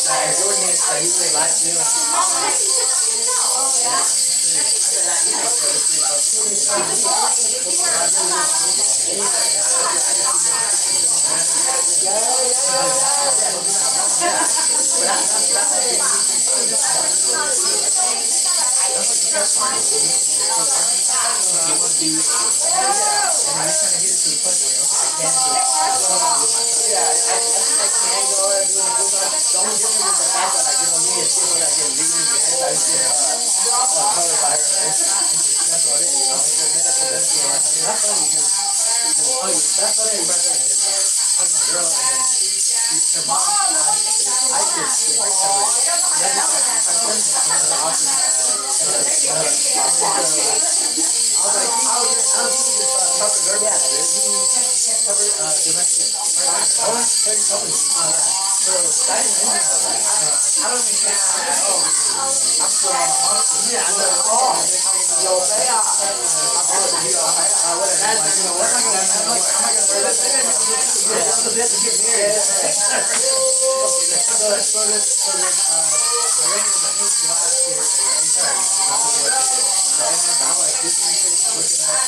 As your name, so you really like doing. Yeah, I, I think I can go ahead and do it. The only difference is the fact that, like, you know, me and Steve are, like, getting legally behind, like, getting, uh, uh, covered by her, right? That's what it is. That's funny because, oh, that's funny you brought that up, 'cause I was talking to a girl and then she, her mom, I, I could, I could, I was like, I don't, I don't think you should, uh, cover girls, dude. You can't, you can't cover, uh, domestic. Like, I want to tell you something. Uh, so, guys, uh, I don't think, uh, oh, I'm still on the hospital. Yeah, I know. Oh, yo, yeah. I'm still, uh, whatever. Like, I'm not gonna, I'm not gonna, I'm not gonna, I'm not gonna, yeah, I'm supposed to get married. So, so this, so this, uh, I went to the hospital last year, and, uh, I was like, this is looking at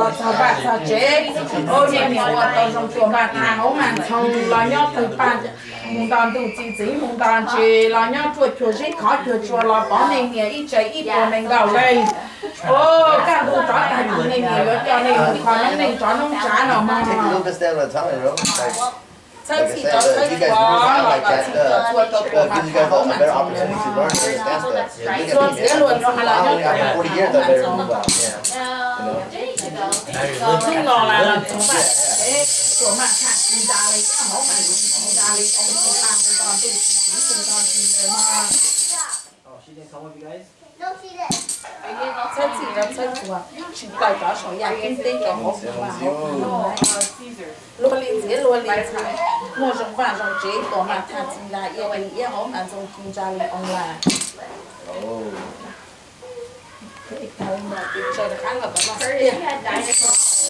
Los txog vaj txog tsev, ua niam ua tau zoo tuaj npaj tha hauv mas ntxhoo los nyob tawg paj, mus nto ntuj txi txiv mus nto ntses los nyob ruaj cuag zeb khov cuag tsua los pov nej niam ib tsev ib puas nees nkaum leej. Ua kaj ntug rov tag kis nej niam yuav coj nej mus kho noob neej tso noob tsav no mog. Txhawb txhim rov txhawb txhua los kom txhim txhua txhua rau tuam mam tha hauv mas ntxhoo lawm mog. Txhua txiav luag ntxhi los nyob rau mas ntxhoo hauv mas ntxhoo. Hnub no los los txog paj tsev, tuam mam tham tsis nra li, hauv mas tsis nra li, ua tsis tag mus nto ntuj tsis txiv mus nto ntses lawm mog. Txhawb txhim rov txhawb txhua, tsis tawm rov saum yaj ceeb teb rau hauv mas hauv. Luag li ntxiav luag li ntxhais, muaj zoo vaj zoo tsev, tuam mam tham tsis nra, ia li iab hauv mas ntxhoo ci ntsa li online.